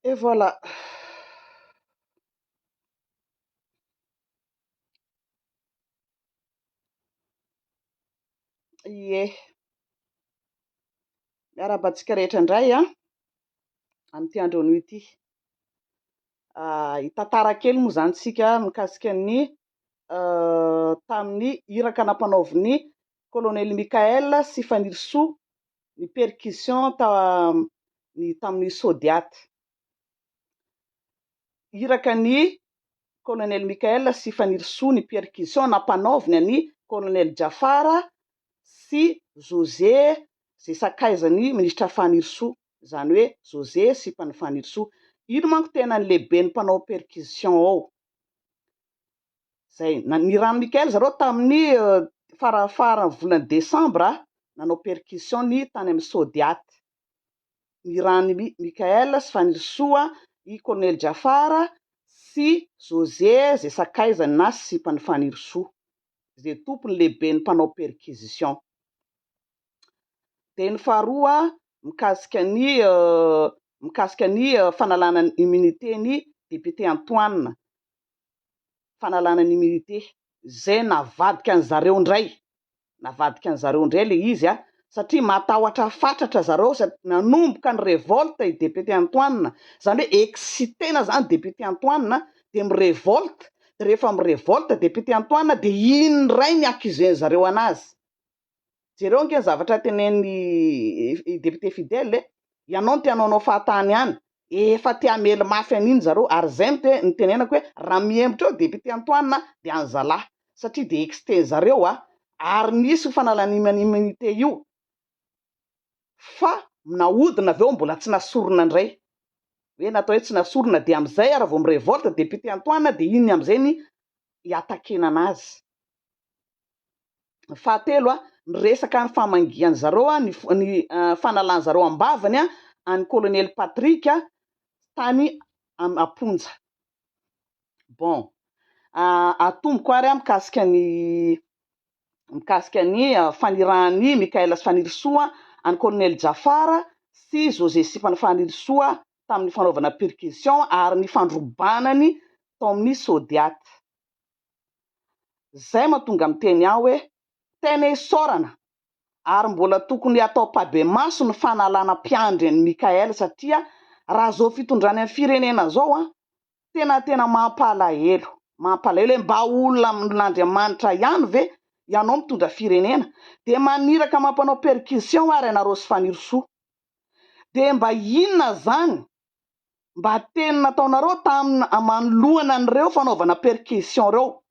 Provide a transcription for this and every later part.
Et voilà. Ie. Miarahaba antsika rehetra indray an, amin'ity andro anio ity. Hitantara kely moa izany isika mikasika ny tamin'ny iraka nampanaovin'ny Kolonely Mickaël sy Fanirisoa ny perquisition ny tamin'ny Sodiat. Iraka ny Colonel Mickaël sy Fanirisoa ny perquisition nampanaoviny an'i Colonel Jafar sy José izay sakaizan'ny Minisitra Fanirisoa, izany hoe José sipan'i Fanirisoa. Iny manko tena ny lehiben'ny mpanao perquisition ao. Zay. Nirahan'i Mickaël zareo tamin'ny farafaran'ny volana desambra nanao perquisition ny tany amin'ny Sodiat. Nirahan'i Mickaël sy Fanirisoa, i Colonel Jafar sy José izay sakaizany na sipan'i Fanirisoa, izay tompony lehiben'ny mpanao perquisition. Dia ny faharoa mikasika ny mikasika ny fanalana ny immunité-n'ny député Antoine. fanalana ny immunité zay navadika an zareo ndray, navadika an zareo ndray le izy a, satria matahotra fatratra zareo sat nanomboka ny revolte i député Antoine, zany hoe excitena zany député Antoine de mi revolte, de rehefa mi revolte député Antoine de iny ndray ny accuser zareo anazy. Jereo ange ny zavatra tenenin'i i député Fidèle e! Ianao no te hanaonao fahatany any, efa te hamely mafy an'iny zareo ary izay no te nitenenako hoe raha mihemotra eo député Antoine dia any zalahy satria dia excité zareo a! ary nisy io fanalan'immunité immunité io fa nahodina avy eo mbola tsy nasorina indray, hoe natao hoe tsy nasorina dia amin'izay ary vao mi-revolte député Antoine dia iny amin'izay ny hi-attaquer-na anazy. Fahatelo, ny resaka ny famangian zareo, ny ny fanalan zareo am-bavany an'i Kolonely Patrick tany am-ponja. Bon, atomboko ary mikasika ny mikasika ny fanirahan'i Mickaël sy Fanirisoa an'i Kolonely Jafar sy José Sipan'i Fanirisoa tamin'ny fanaovana perquisition ary ny fandrobanany tao amin'ny Sodiat. Zay mahatonga miteny aho hoe tena isaorana ary mbola tokony hatao ampahibemaso ny fanalana mpiandry an'i Mickaël satria raha zao fitondrany amin'ny firenena zao an, tena tena mampalahelo, mampalahelo hoe mba olona amin'Andriamanitra ihany ve ianao mitondra firenena dia maniraka mampanao perquisition ary ianareo sy Fanirisoa dia mba inona zany Mba teny nataonareo tamin manoloana an'ireo fanaovana perquisition ireo.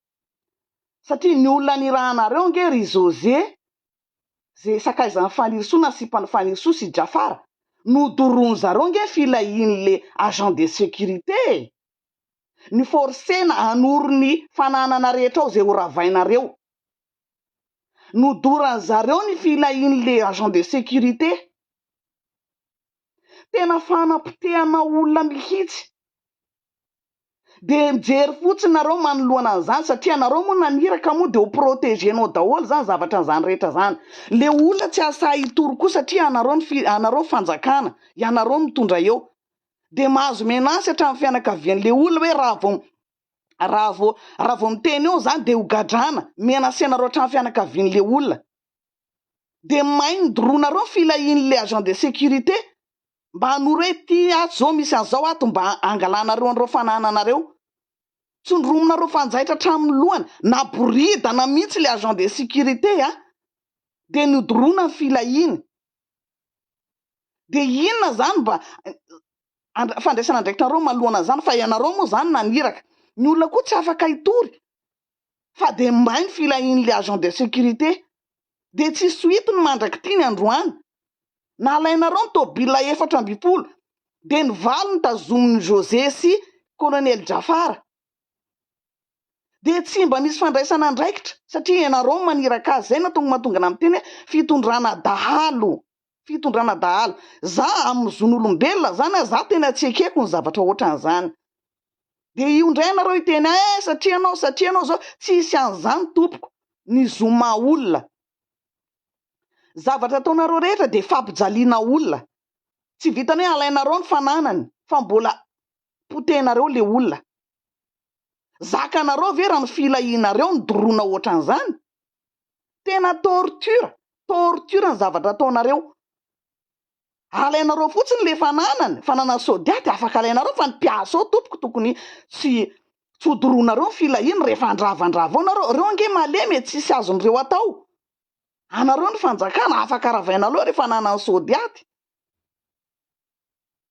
Satria ny olona nirahanareo ange ry José ze sakaizan'i Fanirisoa na sipan'i Fanirisoa sy Jafar, nodoroan'zareo ange filahian'le agent de sécurité e! Ni-forcer-na hanoro ny fananana rehetra ao ze ho ravainareo. Nodoran'zareo ny filahian'le agent de sécurité. Tena fanapotehana olona mihitsy. Dia mijery fotsiny nareo manoloana an'izany satria nareo moa naniraka moa dia ho proteger-nao daholo izany zavatra an'izany rehetra izany. Le olona tsy hahasahy hitory koa satria anareo ny fi- anareo ny fanjakana, ianareo no mitondra eo. Dia mahazo menace hatramin'ny fianakavian'le olona hoe raha vao raha vao raha vao miteny eo izany dia ho gadrana, menacer-nareo hatramin'ny fianakavian'le olona. Dia may ny doroanareo ny filahian'ilay agent de sécurité mba hanoro hoe ity ato izao misy an'izao ato mba hangalanareo an'ireo fanananareo. Tsondrominareo fanjaitra hatramin'ny lohany, naboridana mihitsy ilay agent de sécurité a! Dia nodoroana ny filahiany. Dia inona izany mba fandraisana andraikitrareo manoloana an'izany fa ianareo moa izany naniraka. Ny olona koa tsy afaka hitory fa dia may ny filahian'ilay agent de sécurité. Dia tsy suite ny mandrak'ity ny androany. Nalainareo ny tôbila 14 dia ny valo notazomin'i José sy Colonel Jafar. Dia tsy mba misy fandraisana andraikitra satria ianareo no maniraka azy. Izay no mahatonga anah miteny hoe fitondrana dahalo. Fitondrana dahalo. Za amin'ny zon'olombelona zany a, za tena tsy ekeko ny zavatra ohatran'izany. Dia io indray ianareo hiteny eh satria ianao satria ianao zao, tsisy an'izany tompoko ny zo maha olona. Zavatra ataonareo rehetra dia fampijaliana olona. Tsy vitan'ny hoe alainareo ny fananany fa mbola. Potehinareo le olona. Zakanareo ve raha ny filahianareo no doroana ohatran'izany? Tena torture, torture ny zavatra ataonareo. Alainareo fotsiny le fananany, fananany Sodiat dia afaka alainareo fa ny mpiasa ao tompoko tokony tsy tsy hodoroanareo ny filahiany rehefa andravandrava ao nareo, reo ange malemy e, tsisy azon'ireo atao. Anareo ny fanjakana, afaka ravainareo le fananany Sodiat.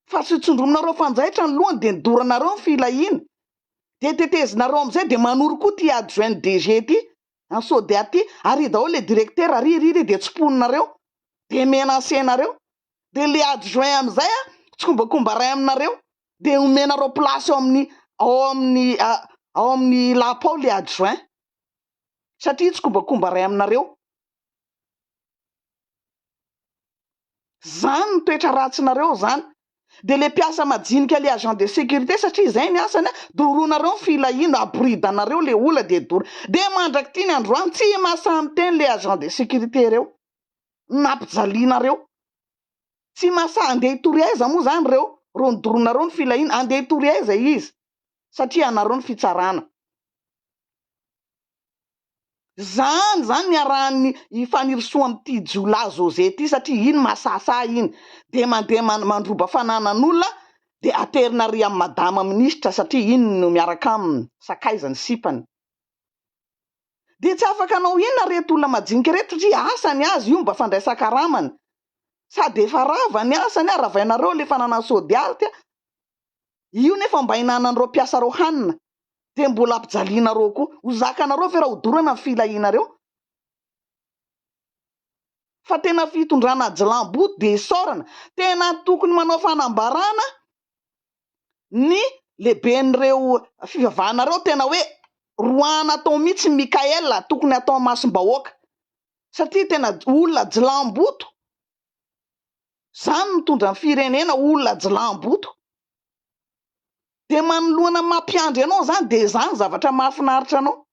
Fa tsy tsondrominareo fanjaitra ny lohany dia doranareo ny filahiana. Dia tetezinareo amin'izay dia manoro koa ity adjoint DG ity, an Sodiat ity, ary daholo le directeur ary ry ry dia tsimponinareo, dia menacer-nareo. Dia le adjoint amin'izay an, tsikombakomba ray aminareo, dia omenareo place ao amin'ny ao amin'ny ao amin'ny lapa ao le adjoint. Satria tsikombakomba ray aminareo. Zany ny toetra ratsinareo zany. De le mpiasa majinika le agent de sécurité satria zay ny asany a, doronareo ny filahiana, aboridanareo le ola de doro. De mandrak'ity ny androany tsy mahasahy miteny le agent de sécurité reo. Nampijalianareo. Tsy mahasahy andeha hitory aiza moa zany reo, reo nodoronareo ny filahiana, andeha hitory aiza izy satria anareo ny fitsarana. Zany zany niarahan'ny i Fanirisoa amin'ity jiolahy José ity satria iny mahasahasaha iny dia mandeha mandroba fananan'olona dia aterina ary amin'i madama minisitra satria iny no miaraka aminy, sakaizany, sipany. Dia tsy afaka hanao inona reto olona majinika ireto satria asa ny azy io mba fandraisan-karamany. Sady efa rava ny asany, ravainareo le fananan'i Sodiart, Io nefa mba hinanan'ireo mpiasa reo hanina dia mbola ampijalianareo koa. Ho zakanareo ve raha hodorana ny filahianareo? Fa tena fitondrana jilamboto dia isaorana. Tena tokony manao fanambarana ny lehiben'ireo fivavahana ireo tena hoe roahana atao mihitsy Mickaël tokony atao amasom-bahoaka satria tena olona jilamboto. Zany mitondra ny firenena olona jilamboto. De manoloana ny mampiandry anao zany de zany zavatra mahafinaritra anao.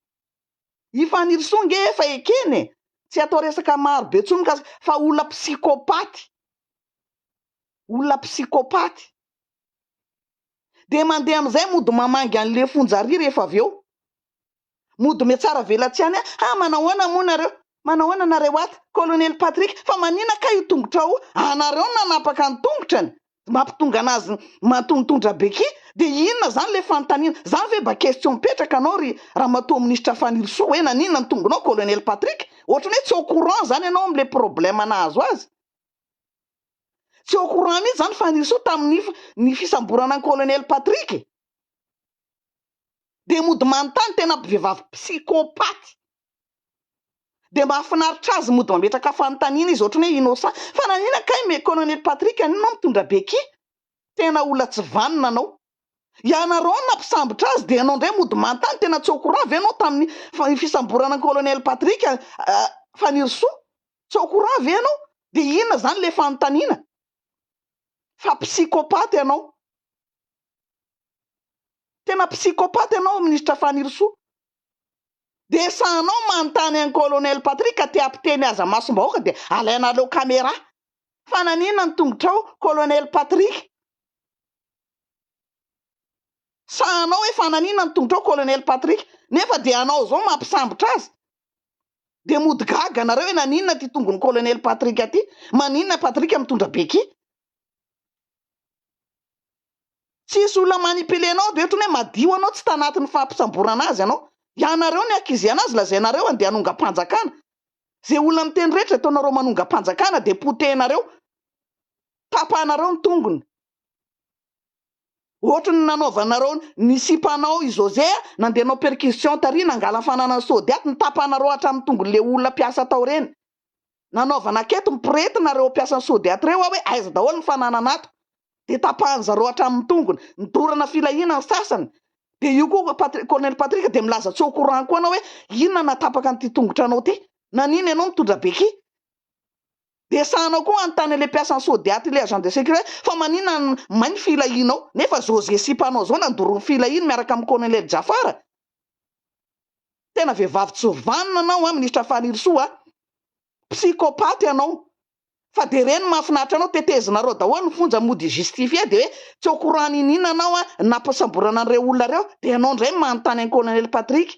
I Fanirisoa nge efa ekena e! Tsy atao resaka maro be tsony mikasika fa olona psychopaty. Olona psychopaty. De mandeha amizay mody mamangy anle fonja ary rehefa avy eo. Mody mihatsara velatsihy any ha manahoana moa nareo manahoana nareo ato colonel Patrick fa manina kay io tongotrao io anareo no nanapaka ny tongotrany mampitonga anazy mitondra beky de inona zany le fanontaniana zany ve mba question mipetraka anao ry ramatoa minisitra Fanirisoa hoe naninona ny tongonao colonel Patrick ohatrany hoe tsy au courant zany ianao amle problème nahazo azy tsy au courant mihitsy zany Fanirisoa tamin'ny ny fisamborana an'i colonel Patrick e. Dia mody manontany tena vehivavy psychopathe. Dia mahafinaritra azy mody mametraka fanontaniana izy ohatran'ny hoe innocent. Fa naninona kay me colonel Patrick anio ianao mitondra beky? Tena olona tsy vanona anao. Ianareo no nampisambotra azy dia ianao indray mody manontany tena tsy au courant ve ianao tamin'ny fisamborana an'i colonel Patrick Fanirisoa? Tsy au courant ve ianao? Dia inona izany ilay fanontaniana? Fa psychopathe ianao. Tena psychopathe ianao minisitra Fanirisoa. Dia sahanao manontany an'i colonel Patrick ka te hampiteny azy amasom-bahoaka dia alainareo camera. Fa naninona ny tongotrao colonel Patrick? Sahanao hoe fa naninona ny tongotrao colonel Patrick? Nefa dia anao izao mampisambotra azy. Dia mody gaga nareo hoe naninona ity tongon'i colonel Patrick ity? Maninona Patrick mitondra beky? Tsisy olona manipuler anao de otrany hoe madio anao tsy tanatin'ny fampisamborana azy ianao. Ianareo ny accuse anazy lazainareo andeha hanongam-panjakana. Ze olona miteny rehetra ataonareo manongam-panjakana de potehinareo. Tapahanareo ny tongony. Ohatry ny nanaovanareo ny sipanao i José nandeha nanao perquisition tary nangala ny fananany Sodiat nitapahanareo hatramin'ny tongony le olona mpiasa tao reny. Nanaovana aketo ny prety nareo mpiasan'ny Sodiat reo aho hoe aiza daholo ny fananana ato. Dia tapahan'ny zareo hatramin'ny tongony. Nidorana filahiana ny sasany. Dia io koa Patrick, Colonel Patrick dia milaza tsy au courant koa anao hoe inona nahatapaka an'ity tongotra anao ity. Naninona ianao mitondra beky. Dia sahanao koa hanontany an'ilay mpiasan'ny Sodiat ilay agent de sécurité fa maninona no may ny filahianao nefa José sipanao zao nandoro ny filahiany miaraka amin'i Colonel Jafar. Tena vehivavy tsy vanona anao an, Minisitra Fanirisoa a! Psychopathe ianao. Fa de reny mahafinaritra anao tetezinareo daholo ny fonja mody justifier de hoe tsy au courant niniana anao an nampisamborana an'ireo olona reo de ianao ndray manontany an'i colonel Patrick.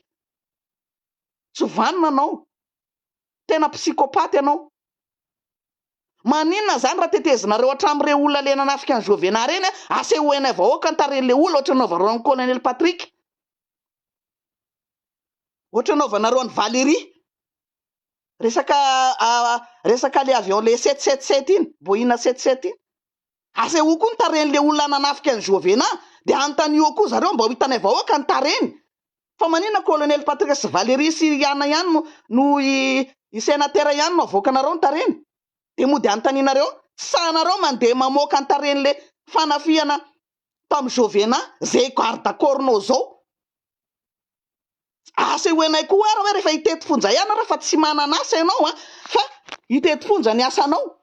Tsy vanona anao. Tena psychopathe ianao. Maninona zany raha tetezinareo hatramin'ireo olona le nanafika an'i Jovena reny an, asehoinay vahoaka ny tarehin'le olona ohatran'ny naovanareo an'i colonel Patrick. Ohatran'ny naovanareo an'i Valérie. Resaka resaka le avion le sept sept sept iny, Boeing sept sept iny. Asehoy koa ny tarehin'le olona nanafika an'i Jovena, de anontanio koa zareo mba ho hitanay vahoaka ny tarehiny. Fa maninona colonel Patrick sy Valérie sy i Anna ihany no no i i senatera ihany no avoakanareo ny tarehiny? De mody anontanianareo, tsy sahinareo mandeha mamoaka ny tarehin'le fanafihana tamin'i Jovena ze garde corps-nao zao. Asehoinay koa ary hoe rehefa hitety fonja ihany ary fa tsy manana asa ianao an, fa hitety fonja ny asanao,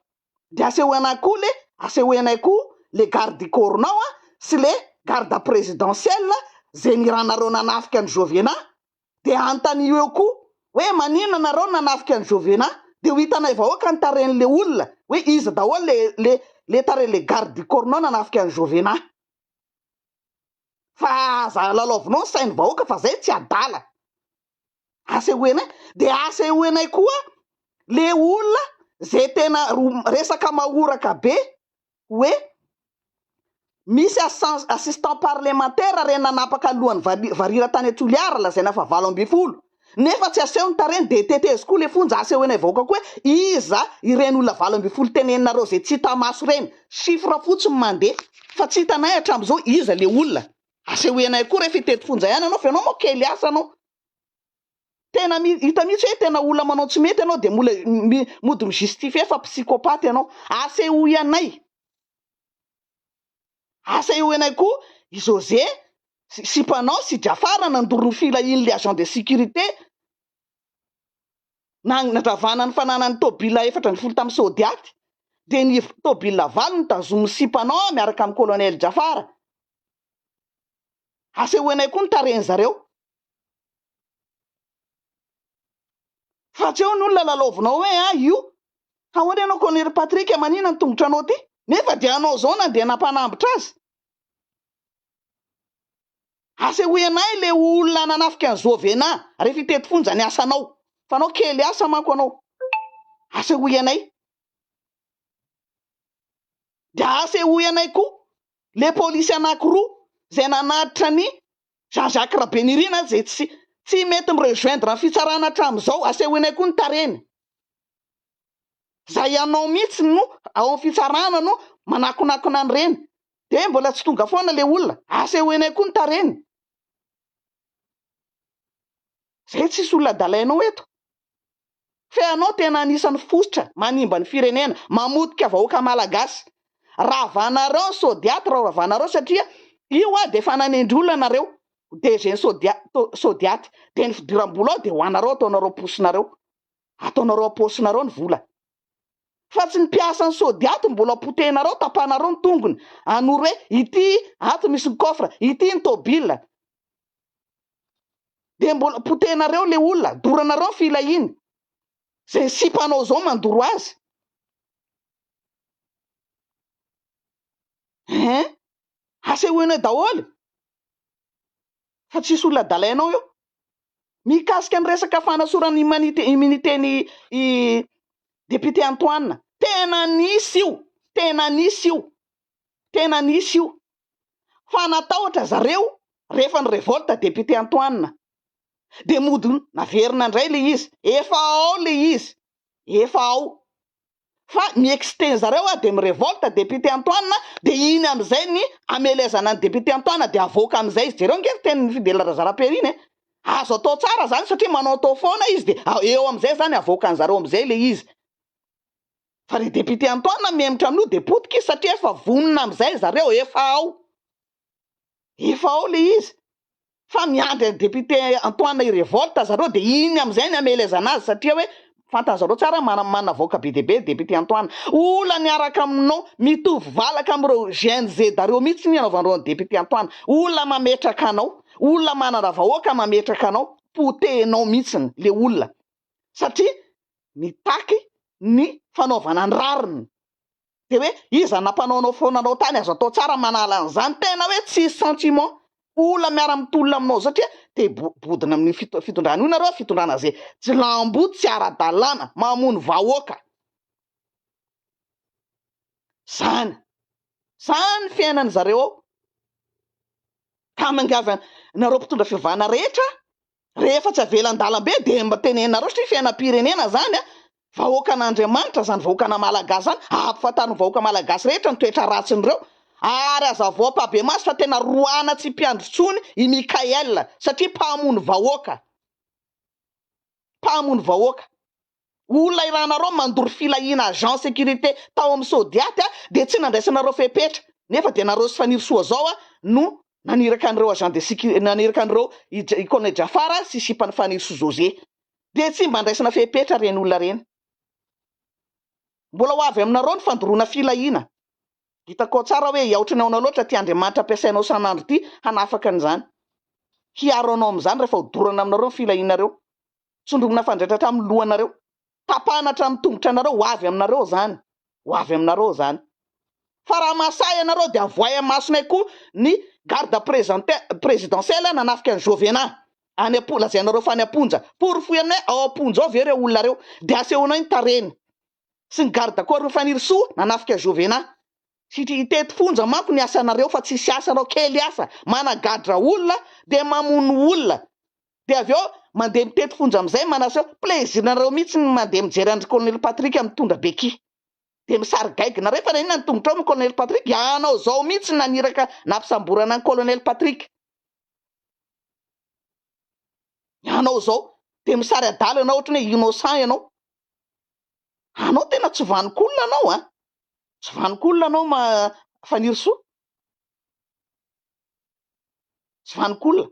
de asehoinay koa le asehoinay koa le garde du corps nao an, sy le garde présidentiel ze niranareo nanafika an'i Jovena, de anontanio eo koa hoe maninona nareo no nanafika an'i Jovena, de ho hitanay vahoaka ny tarehin'le olona hoe iza daholo le le le tarehin'le garde du corps nao nanafika an'i Jovena. Fa aza lalaovinao ny sain'ny vahoaka fa zay tsy adala. Asehoenay de asehoenay koa le olona ze tena resaka mahoraka be hoe misy assistant parlementaire reny nanapaka lohan'ny varira tany Toliara lazaina fa 18 nefa tsy aseho ny tarehiny de tetezo koa le fonja asehoenay vahoaka koa hoe iza ireny olona 18 teneninareo ze tsy hita maso ireny, chiffre fotsiny mandeha fa tsy hitanay hatramizao iza le olona, asehoenay koa rehefa hitety fonja ihany ianao fa ianao moa kely asa anao, tena hita mihitsy hoe tena olona manao tsy mety ianao de mbola mody mi-justifier fa psychopathe ianao, asehoy anay. Asehoinay koa i José sy sipanao sy Jafar nandoro ny filahian'ilay agent de sécurité nandravana ny fananany tôbila 14 tamin'ny Sodiat dia ny tôbila valo notazomin'ny sipanao miaraka amin'ny colonel Jafar. Asehoinay koa ny tarehin-zareo. Fa tsy eo ny olona lalaovinao hoe ah io ahoana ianao colonel Patrick manina ny tongotranao ty nefa dia anao zao nandeha nampanambotra azy. Asehoy anay le olona nanafika an'i Jovena rehefa hitety fonja ny asanao fa anao kely asa manko anao. Asehoy anay. Dia asehoy anay koa le polisy anakiroa zay nanatitra ny Jean Jacques Rabenirina izay tsy tsy mety mi-rejoindre ny fitsarana hatramin'izao, asehoinay koa ny tarehiny. Zay ianao mihitsy no ao amin'ny fitsarana no manakonakona an'ireny. Dia mbola tsy tonga foana ilay olona, asehoinay koa ny tarehiny. Zay tsisy olona adalainao eto. Fe anao tena anisan'ny fositra manimba ny firenena, mamotika vahoaka malagasy. Ravanareo ny Sodiat raha ravanareo satria io a dia efa nanendry olona nareo ho DG ny Sodiat dia ny fidiram-bola ao dia ho anareo ataonareo am-posinareo. Ataonareo am-paosinareo ny vola. Fa tsy ny mpiasan'ny Sodiat mbola potehinareo tapahanareo ny tongony hanoro hoe ity ato misy ny coffre, ity ny tôbila. Dia mbola potehinareo le olona, doranareo ny filahiany. Zay sipanao zao mandoro azy. Hein? Asehoinao daholo. Fa tsisy olona adalainao eo. Mikasika ny resaka fanasorana immunité immunité ny i député Antoine. Tena nisy io, tena nisy io. Tena nisy io. Fa natahotra zareo rehefa ny revolte député Antoine. De mody naverina indray le izy. Efa ao le izy. Efa ao. Fa mi-exciter zareo a de mi-revolte député Antoine de iny amizay ny amelezana ny député Antoine de avoaka amizay izy. Jereo ange ny tenin'i Fidèle Razarapiarina e. Azo atao tsara zany satria manao atao foana izy de eo amizay zany avoakan'zareo amizay le izy. Fa ry député Antoine mihemotra amin'io de potika izy satria efa vonona amin'izay zareo, efa ao. Efa ao le izy. Fa miandry an'i député Antoine hi-revolte zareo de iny amin'izay ny hamelezana azy satria hoe fantan'zareo tsara mana manavoaka be dia be député Antoine. Olona miaraka aminao mitovy valaka amin'ireo Gen Z dareo mihitsy ny anaovan'ireo an'i député Antoine. Olona mametraka anao, olona manana vahoaka mametraka anao, potehinao mihitsiny le olona satria mitaky. ny fanaovana ny rariny. Dia hoe iza nampanaonao foana anao tany, azo atao tsara manala an'izany, tena hoe tsisy sentiment, olona miara mitolona aminao satria te bodina amin'io fitondrana io nareo, fitondrana ze jilambo tsy ara-dalàna, mamono vahoaka. Zany, zany fiainan'ny zareo ao. Ka miangavy anareo mpitondra fivavahana rehetra, rehefa tsy avela an-dalambe dia mba tenenareo satria fiainam-pirenena zany a, vahoakan'Andriamanitra zany vahoakana Malagasy zany, ampifantaro ny vahoaka Malagasy rehetra ny toetra ratsin'ireo, ary azavao ampahibemaso fa tena roahana tsy mpiandry intsony i Mickaël satria mpamono vahoaka, mpamono vahoaka. Olona iranareo mandoro filahiana agent sécurité tao amin'ny Sodiat dia tsy nandraisanareo fepetra nefa dia nareo sy Fanirisoa zao no naniraka an'ireo agent de sécurité naniraka an'ireo i Colonel Jafar sy sipan'i Fanirisoa José dia tsy mba andraisana fepetra ireny olona ireny. Mbola ho avy aminareo ny fandoroana filahiana. Hitako ao tsara hoe hiaotra ny aona loatra ity Andriamanitra ampiasainao isan'andro ity hanafaka an'izany. Hiaro anao amin'izany rehefa hodorana aminareo ny filahianareo. Tsondromina fanjaitra hatramin'ny lohanareo. Tapahana hatramin'ny tongotra anareo, ho avy aminareo izany. Ho avy aminareo izany. Fa raha mahasahy ianareo dia avoahy amin'ny masonay koa ny garde présidentielle nanafika an'i Jovenna. Any am-po, lazainareo fa any am-ponja. Porofoy aminay ao am-ponja ao ve ireo olona ireo. Dia asehonay ny tarehiny. Sy ny garde corps Fanirisoa nanafika Jovenna. Satria hitety fonja manko ny asanareo fa tsisy asa anao, kely asa, managadra olona dia mamono olona. Dia avy eo mandeha mitety fonja amin'izay manaseho plaisir nareo mihitsy ny mandeha mijery an-dry Colonel Patrick mitondra béquille. Dia misary gaigy nareo fa naninona ny tongotrao my Colonel Patrick? Ianao izao mihitsy no naniraka nampisamborana an'i Colonel Patrick. Ianao izao. Dia misary adala ianao ohatran'ny hoe innocent ianao. Anao tena tsy vanon-kolona anao an! Tsy vanon-kolona anao ma Fanirisoa. Tsy vanon-kolona.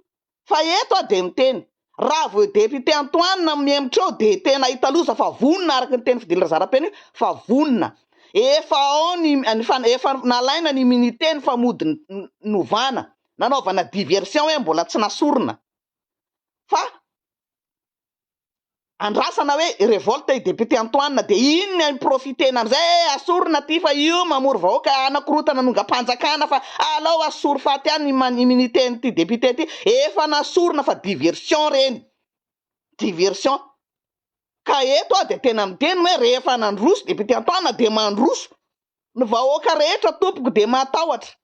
Fa eto aho dia miteny, raha vao io député Antoine no mihemotra eo dia tena hita loza fa vonona araka ny teny Fidèle Razarapeno io fa vonona. Efa ao ny efa nalaina ny immunité-ny fa mody novana, nanaovana diversion hoe mbola tsy nasorina. Fa Andrasana hoe revolte i député Antoine dia iny ny mi-profiter-na amizay eh asorina ty fa io mamory vahoaka hanakorotana hanongam-panjakana fa alao asory faty any ny immunité an'ity député ty, efa nasorina fa diversion reny, diversion. Ka eto aho dia tena miteny hoe rehefa nandroso député Antoine dia mandroso, ny vahoaka rehetra tompoko dia matahotra,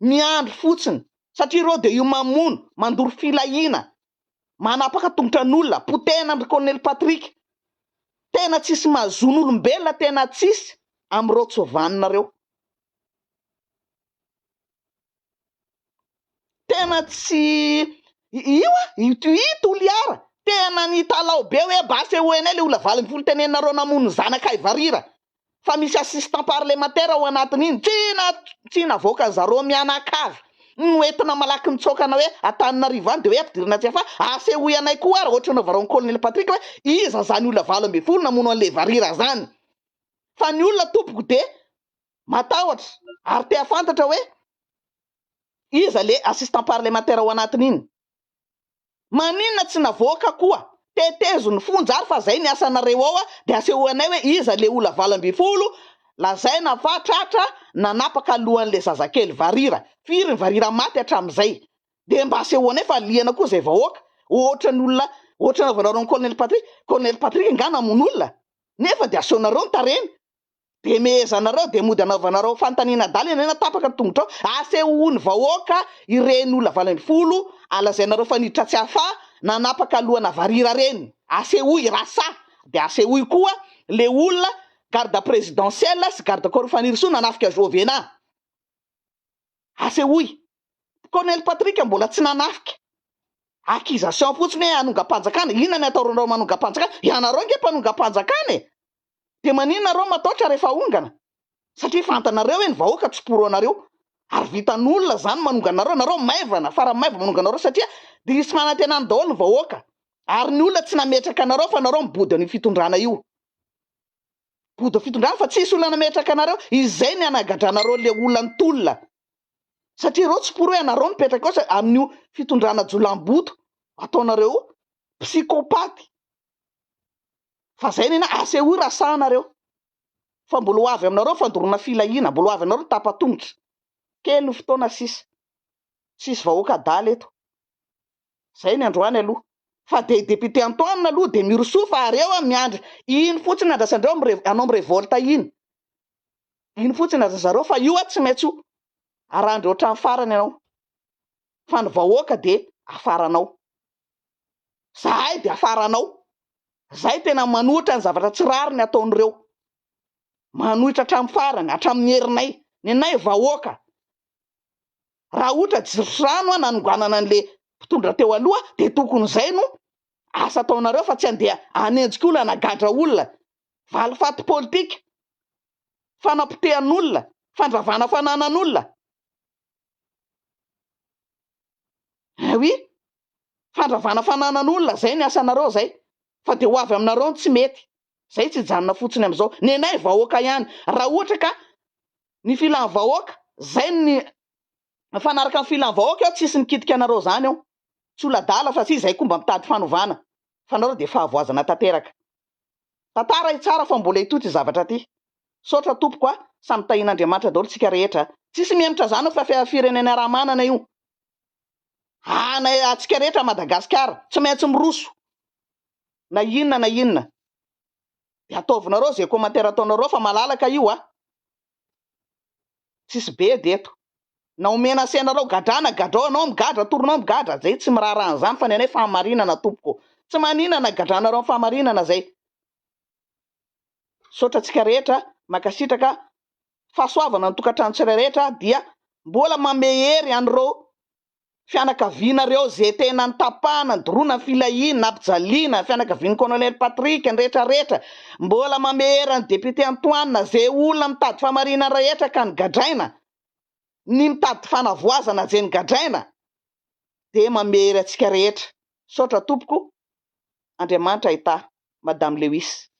miandry fotsiny satria ireo dia io mamono, mandoro filahiana, manapaka tongotra an'olona, potehina an-dry Colonel Patrick. Tena tsisy maha-zon'olombelona tena tsisy amin'ireo tsy vanona ireo. Tena tsy io a, i Toliara tena nitalaho be hoe mba asehoy anay le olona 18 teneninareo namono ny zanakay varira. fa misy assistant parlementaire ao anatin'iny, tsy na tsy navoakan'ny zareo mianakavy no entina malaky mitsoaka anao hoe Antananarivo any de hoe ampidirina atsy fa asehoy anay koa ary ohatra anaovanareo an'i colonel Patrick hoe iza zany olona 18 namono an'le varira zany fa ny olona tompoko de matahotra ary te hafantatra hoe iza le assistant parlementaire ao anatin'iny. Maninona tsy navoaka koa? Tetezo ny fonja ary fa zay ny asanareo ao de asehoy anay hoe iza le ola 18 lazaina fa tratra nanapaka lohan'le zazakely varira, firy ny varira maty hatramizay? De mba asehoanay fa liana koa zay vahoaka, ohatran'ny olona ohatran'ny anaovanareo an'i colonel Patrick, colonel Patrick nga namono olona? Nefa de asehonareo ny tarehiny. Dia mehezanareo dia mody anaovanareo fanontaniana adala ianareo na tapaka ny tongotrao, asehoany vahoaka ireny olona 18 alazainareo fa niditra tsy afa nanapaka lohana varira reny, asehoy raha sahy dia asehoy koa le olona garde presidentielle sy garde corps Fanirisoa nanafika Jovena, asehoy. Colonel Patrick mbola tsy nanafika, accusation fotsiny hoe hanongam-panjakana, inona ny ataonareo manongam-panjakana, ianareo ange mpanongam-panjakana e! Dia maninona nareo mataotra rehefa ahongana? Satria fantanareo hoe ny vahoaka tsy pour anareo. Ary vitan'olona zany manongana anareo, nareo maivana, farany maivana manongana anareo satria diso fanantenana daholo ny vahoaka. Ary ny olona tsy nametraka anareo fa nareo mibodo an'io fitondrana io. Bodo fitondrana fa tsisy olona nametraka anareo, izay ny anagadranareo le olona nitolona. Satria ireo tsy pour hoe anareo mipetraka eo amin'io fitondrana jolamboto ataonareo io, psychopathe. Fa zay nena asehoy raha sahy nareo. Fa mbola ho avy aminareo fandoroana filahiana, mbola ho avy aminareo tapa-tongotra. Kely ny fotoana sisa. Tsisy vahoaka adala eto. Zay ny androany aloha. Fa de député Antoine aloha de mirosoa fa areo a miandry iny fotsiny andrasandreo mire hanao mirevolte iny. Iny fotsiny andrasandreo fa io a tsy maintsy ho arahandreo hatramin'ny farany ianao. Fa ny vahoaka de afaranao. Zahay de afaranao. Zay tena manohitra ny zavatra tsy rariny ataon'ireo. Manohitra hatramin'ny farany, hatramin'ny herinay. Nenay vahoaka. Raha ohatra jiro sy rano nanonganana an'le mpitondra teo aloha dia tokony izay no asa ataonareo fa tsy andeha hanenjika olona hanagadra olona. Valifaty politika, fanapotehan'olona, fandravana fananan'olona. Eh oui, fandravana fananan'olona zay ny asanareo zay fa dia ho avy aminareo ny tsy mety. Zay tsy hijanona fotsiny amizao. Nenay vahoaka ihany. Raha ohatra ka ny filan'ny vahoaka, zay ny mifanaraka amin'ny filan'ny vahoaka eo, tsisy mikitika anareo zany eo. Tsy olo adala fa tsy zay koa mba mitady fanovana. Fa nareo dia fahavoazana tanteraka. Tantara i tsara fa mbola hitohy ty zavatra ty. Saotra tompoko a, samy tahian'Andriamanitra daholo tsika rehetra a. Tsisy mihemotra zany fa firenena iaraha-manana io. Anay atsika rehetra Madagasikara, tsy maintsy miroso. Na inona na inona. Dia ataovinareo ze commentaire ataonareo fa malalaka io a. Tsisy bedy eto. Na ho menacer-nareo gadrana gadrao anao migadra torinao migadra zay tsy miraharaha an'izany fa ny anay fahamarinana tompoko. Tsy maninona na gadranareo amin'ny fahamarinana zay. Misaotra antsika rehetra, mankasitraka, fahasoavana ny tokantrano tsirairay rehetra dia mbola manome hery an'ireo fianakavianareo ze tena nitapahana, nidoroana ny filahiana, nampijaliana, ny fianakavian'i Colonel Patrick, ny rehetra rehetra, mbola manome hery an'i Député Antoine, ze olona mitady fahamarinana rehetra ka nogadraina, ny mitady fanavoazana ze nogadraina, dia manome hery antsika rehetra. Misaotra tompoko, Andriamanitra hitahy. Madame Lewis.